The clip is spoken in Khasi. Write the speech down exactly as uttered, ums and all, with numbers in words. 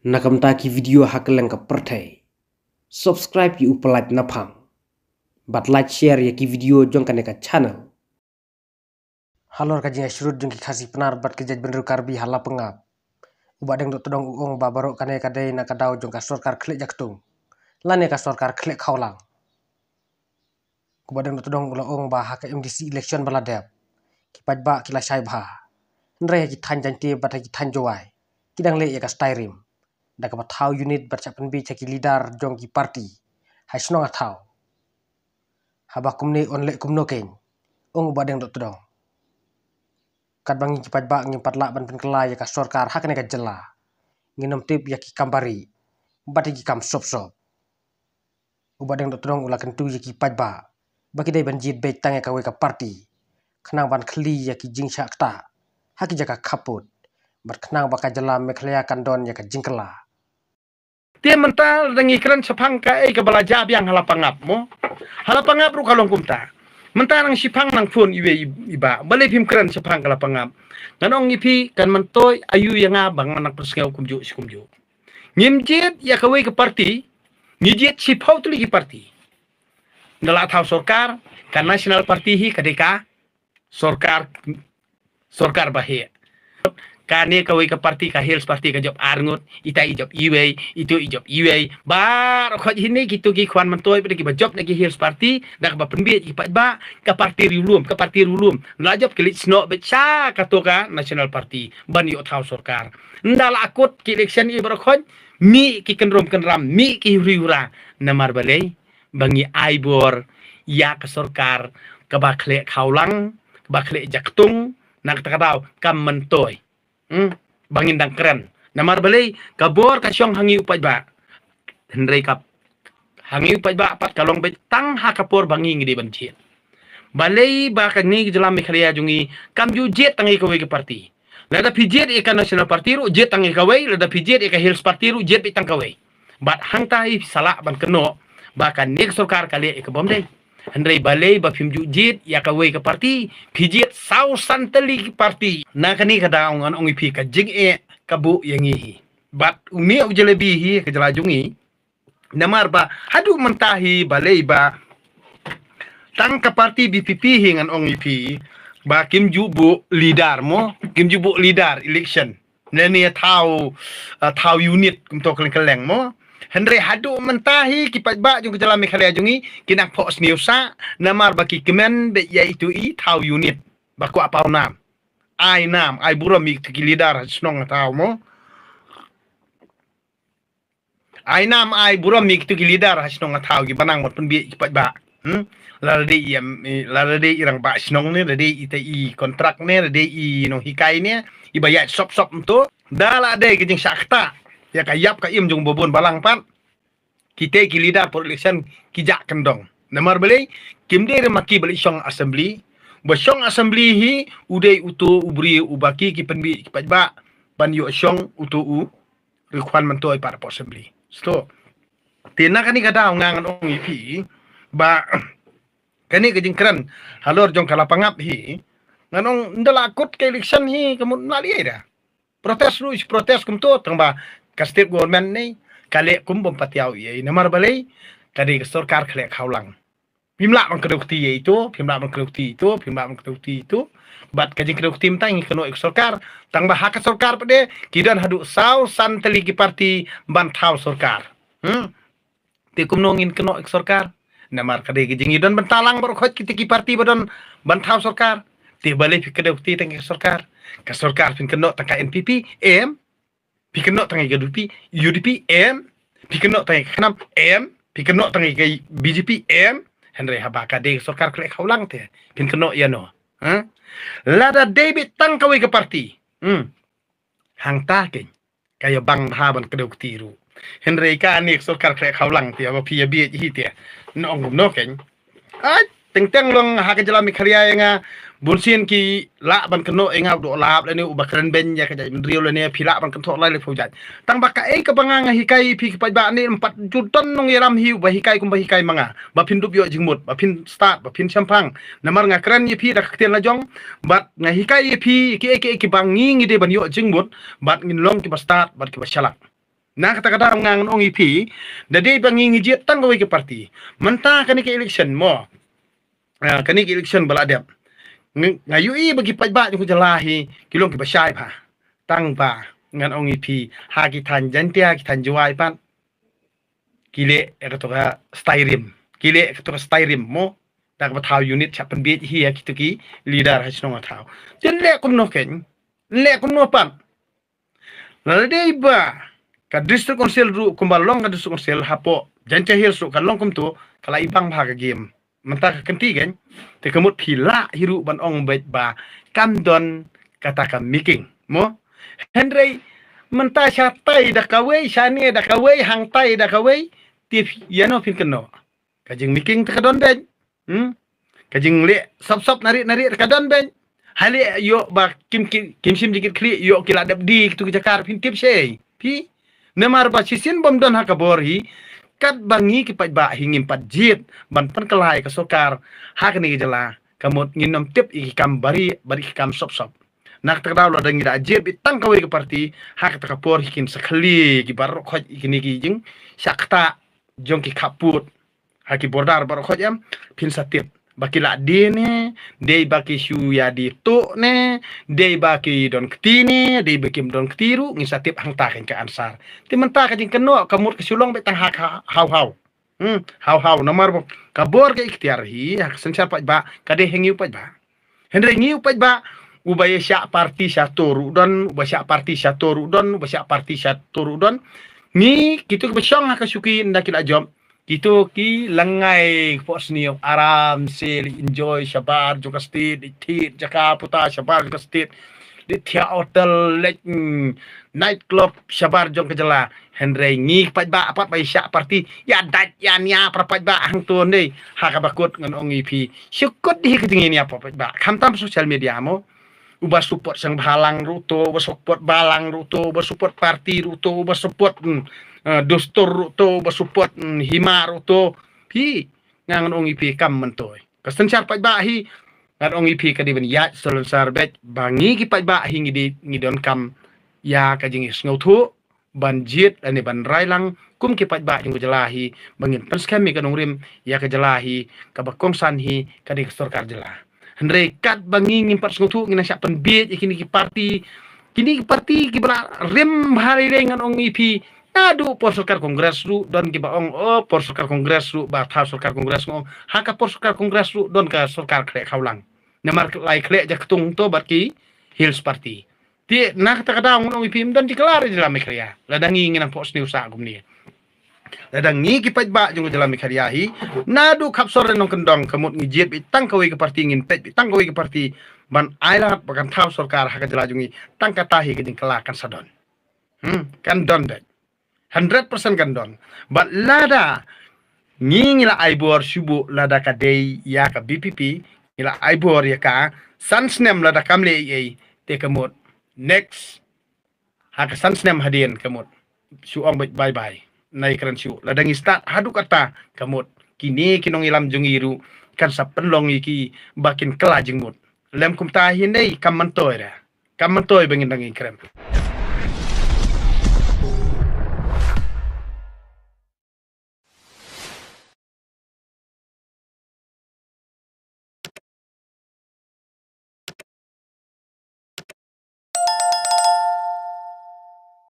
Na ka bynta ki video ha kylleng ka pyrthei, subscribe ïa u Palat Naphang bad like share ïa ki video jong kane ka channel. Halor ka jingïasyrut jong ki Khasi Pnar bad ki jaitbynriew Karbi ha Lapangap, u Bah Deng Dohtdong u ong ba baroh kane ka dei na ka daw jong ka sorkar khleh jaktung lane ka sorkar khleh khawlang. U Bah Deng Dohtdong u la ong ba ha ka M D C election ba la dep, ki paidbah ki la shai bha. Hynrei ha ki thaiñ Jaintia bad ha ki thaiñ Jowai, ki dang leh ïa ka style rim da kaba thaw unit bad shah pynbiej ha ki leader jong ki party ha shnong ha thaw. Haba kumne yn leh kumno keiñ, ong u Bah Deng Dohtdong. Katba ngi ki paidbah ngim pat lah ban pynkylla ïa ka sorkar ha kane ka jylla, ngin ym tip ïa ki kam bari bad ïa ki kam sop sop. U Bah Deng Dohtdong u la kyntu ïa ki paidbah ba ki dei ban jied beit tang ïa kawei ka party, khnang ban khlieh ïa ki jingshah ktah ha ki jaka khappud bad khnang ba ka jylla Meghalaya kan don ïa ka jingkylla. Te mynta lada ngi kren shaphang kaei kaba la jia biang ha Lapangap mo. Ha Lapangap ruh ka long kumta. Mynta nang shiphang nang phone iwei i, i bah. Balei phim kren shaphang ka Lapangap? Ngan ong ïa phi, kan myntoi aïu ïa nga ba ngan nang pynsngew kumjuh shi kumjuh. Ngim jied ïa kawei ka party, ngi jied shiphew tylli ki party. Nda la thaw sorkar, ka National Party hi ka dei ka sorkar, sorkar ba heh. Kane kawei ka party, ka Hills Party, ka jop ar ngut, ita i jop iwei, itu i jop iwei. Baroh khoit hynne kitu ki khwan myntoi pat kiba jop na ki Hills Party, da kaba pynbiej ki paidbah, ka party riewlum, ka party riewlum. La jop ki leit snoh beit sha kato ka National Party ban ïoh thaw sorkar. Nda la kut ki election i baroh khoit, mih ki kynrum kynram, mih ki huri hura. Namar balei? Ba ngi ai bor ïa ka sorkar kaba khleh khawlang, kaba khleh jaktung, na kata ka daw kam myntoi. Hmm? Ba ngin dang kren. Namar balei? Ka bor ka shong ha ngi u paidbah. Hynrei ka ha ngi u paidbah pat ka long beit tang ha ka por ba ngi ngi dei ban jied. Balei ba kane ka jylla Meghalaya jong ngi kam ju jied tang ïa kawei ka party? Lada phi jied ïa ka National Party ruh jied tang ïa kawei, lada phi jied ïa ka Hills Party ruh jied beit tang kawei. Bad hangta hi phi sa lah ban kynnoh ba kane ka sorkar ka leh ïa ka bym dei. Hynrei balei ba phim ju jied ïa kawei ka party, phi jied saw san tylli ki party. Na kane ka daw ngan ong ïa phi, ka jingeh ka buh ïa ngi hi. Bad une u jalebi hi ka jylla jong ngi. Namar ba haduh mynta hi balei ba tang ka party V P P hi ngan ong ïa phi ba kim ju buh leader mo, kim ju buh leader election. Lane thaw, ah, thaw unit kumto kylleng kylleng mo. Hynrei haduh mynta hi ki paidbah jong ka jylla Meghalaya jong ngi ki nang phohsniew sah namar ba ki kmen beit ïa itu i thaw unit. Ba kwah paw nam, ai nam, ai burom ïa itu ki leader ha shnong ha thaw mo. Ai nam ai burom ïa kitu ki leader ha shnong ha thaw kiba nang mut pynbiej ki paidbah. Hmm? Lada dei i, em, i, lada dei i rangbah shnong ne, lada dei i te i kontrak ne, lada dei i nonghikai ne, iba ïaid sop sop nto. Da la dei ka jingshah ktah ïa ka ïap ka im jong u babun balang pat, kita ki leader por election ki jah kyndong. Namar balei? Kim dei re ma ki ba leit shong assembly. Ba shong assembly hi u dei uto u briew uba ki ki pynbiej ki paidbah ban ïoh shong uto u ri khwan myntoi pat hapoh assembly. Sto. Te na kane ka daw nga ngan ong ïa phi ba kane ka jingkren halor jong ka Lapangap hi, ngan ong nda la kut ka election hi ka mut na liai da. Protest ruh protest kumto, tang ba ka state government ne ka leh kum bym patiaw ïa i. Namar balei? Ka dei ka sorkar khleh khawlang. Phim lah ban kdew kti ïa ito, phim lah ban kdew kti ito, phim lah ban kdew kti ito. Bad ka jingkdew kti mynta ngi kynnoh ïa ka sorkar. Tang ba ha ka sorkar pat de ki don haduh saw san tylli ki party ban thaw sorkar. Hmm? Te kumno ngin kynnoh ïa ka sorkar? Namar ka dei ka jingïadon bynta lang baroh khoit kita ki party ba don ban thaw sorkar. Te balei phi kdew kti tang ïa ka sorkar? Ka sorkar phin kynnoh tang ka N P P, em? Phi kynnoh tang ïa ka U D P, U D P, em? Phi kynnoh tang ïa ka KHNAM, em? Phi kynnoh tang ïa ka B J P, em? Hynrei haba ka dei ka sorkar khleh khawlang te phin kynnoh ïano? Ha? Lada dei beit tang kawei ka party, hmm, hangta keiñ ka ïa bang bha ban kdew kti ruh. Hynrei kane ka sorkar khleh khawlang te ba phi ïa bieit hi te, nong kumno keiñ? Ai, teng teng long ha ka jylla Meghalaya ïa nga, bun sien ki lah ban kynnoh ïa nga u doh lap lane uba kren beiñ ïa ka jaitbynriew lane phi lah ban kynthoh lai lai phew jait. Tang ba kaei kaba nga nga hikai ïa phi ki paidbah ne, em pat ju don nongïalam hi uba hikai kumba hikai ma nga ba phin dup ïoh jingmut, ba phin stad, ba phin shemphang. Namar nga kren ïa phi da ka ktien la jong, bad nga hikai ïa phi kiei kiei kiba ngi ngi dei ban ïoh jingmut bad ngin long kiba stad bad kiba shalak. Na kata ka daw nga ngan ong ïa phi, da dei ba ngi ngi jied tang kawei ka party. Mynta kane ka election mo. Ah, kane ka election ba la dep. Nga, nga ïohi ba ki paidbah jong ka jylla hi, ki long kiba shai bha. Tang ba, ngan ong ïa phi, ha ki thaiñ Jaiñtia, ki thaiñ Jowai pat. Ki leh ïa kato ka style rim. Ki leh ïa kato ka style rim mo. Da kaba thaw unit shah pynbiej hi ïa kito ki leader ha shnong ha thaw. Te leh kumno kein. Leh kumno pat. Lada dei ba ka District Council ruh kumba long ka District Council hapoh Jaintia Hills ruh ka long kumto, ka la i bang bha ka game. Mynta ka kynti kein, te ka mut phi lah hi ruh ban ong beit ba kam don kata ka making mo. Hynrei mynta shatai da kawei, shane da kawei, hangtai da kawei, te phi, ïano phin kynnoh? Ka jingmaking te ka don beit. Hmm? Ka jingleh sop sop narit narit ka don beit. Hali ïoh ba kim kim kim shim jingkit khlieh, ïoh ki la dep die kito ki jaka, phin tip shei phi. Namar ba shisien bym don ha ka bor hi, katba ngi ki paidbah hi ngim pat jied ban pynkylla ïa ka sorkar ha kane ka jylla, ka mut ngin ym tip ïa ki kam bari bari, ki kam sop sop. Na kata ka daw lada ngi la jied beit tang kawei ka party, ha kata ka por hi kin sa khlieh ki baroh khoit ïa kine ki jingshah ktah jong ki khappud. Ha ki border baroh khoit em, phin sa tip ba ki la die ne, dei ba ki shu ïa die tuh ne, dei ba ki don kti ne, dei ba kim don kti ruh, ngin sa tip hangta kein ka answer. Te mynta ka jingkynnoh ka mut ka shu long beit tang ha ka haw haw. Hmm, haw haw, namar ba ka bor ka iktiar hi ha ka synshar paidbah ka dei ha ngi u paidbah. Hynrei ngi u paidbah, uba ïa shah party shato ruh don, uba shah party shato ruh don, uba shah party shato ruh don. Ngi kito kiba shong ha ka shuki ynda ki la jop, kito ki lyngngai hapoh sniew, aram se leit enjoy shabar jong ka state, leit thied jaka puta shabar jong ka state, leit thiah hotel, leit, mm, night club shabar jong ka jylla. Hynrei ngi paidbah, apat ba ïa shah party, ïa dait ïa nia para paidbah hangto, hynrei ha kaba kut ngan ong ïa phi, shu kut hi ka jingïania para paidbah, khamtam social media mo. Uba support seng bhalang ruh to, uba support balang ruh to, uba support party ruh to, uba support, mm, eh, dustur ruh to, uba support, mm, hima ruh to. Phi, nga ngan ong ïa phi kam myntoi. Ka synshar paidbah hi, ngan ong ïa phi ka dei ban ïaid salonsar beit ba ngi ki paidbah hi ngi dei ngi donkam ïa ka jingïasngewthuh ban jied lane ban rai lang kum ki paidbah jong ka jylla hi, ba ngin pynskhem ïa ka nongrim ïa ka jylla hi, kaba kongsan hi ka dei ka sorkar jylla. Hynrei katba ngi ngim pat sngewthuh, ngi nang shah pynbiej ïa kine ki party. Kine ki party kiba la rim bha lei lei, ngan ong ïa phi, naduh por sorkar Congress ruh don kiba ong, oh, por sorkar Congress ruh, ba thaw sorkar Congress, nga ong ha ka por sorkar Congress ruh don ka sorkar khleh khawlang. Namar lai khleh jaktung to bad ki Hills Party. Te na kata ka daw ngan ong ïa phi, ym don jingkylla re jylla Meghalaya lada ngi ngi nang phohsniew sah kumne. Lada ngi ki paidbah jong ka jylla Meghalaya hi, naduh khapsor re nongkyndong, ka mut ngi jied beit tang kawei ka party, ngin peit beit tang kawei ka party ban ai lad ba kan thaw sorkar ha ka jylla jong ngi, tang kata hi ka jingkylla kan sa don. Hmm, kan don beit. Hundred percent kan don. Bad lada ngi ngi la ai bor shu buh lada ka dei ïa ka VPP, ngi la ai bor ïa ka san snem, lada kam leh ei ei, te ka mut next ha ka san snem hadien ka mut shu ong beit bye bye. Nai kren shu, lada ngi start haduh kata ka mut kine ki nongïalam jong ngi ruh kan sa pynlong ïa ki ba kin kylla jingmut. Lem kumta hi, nei kam myntoi re. Kam myntoi ba ngin dang ïeng krem.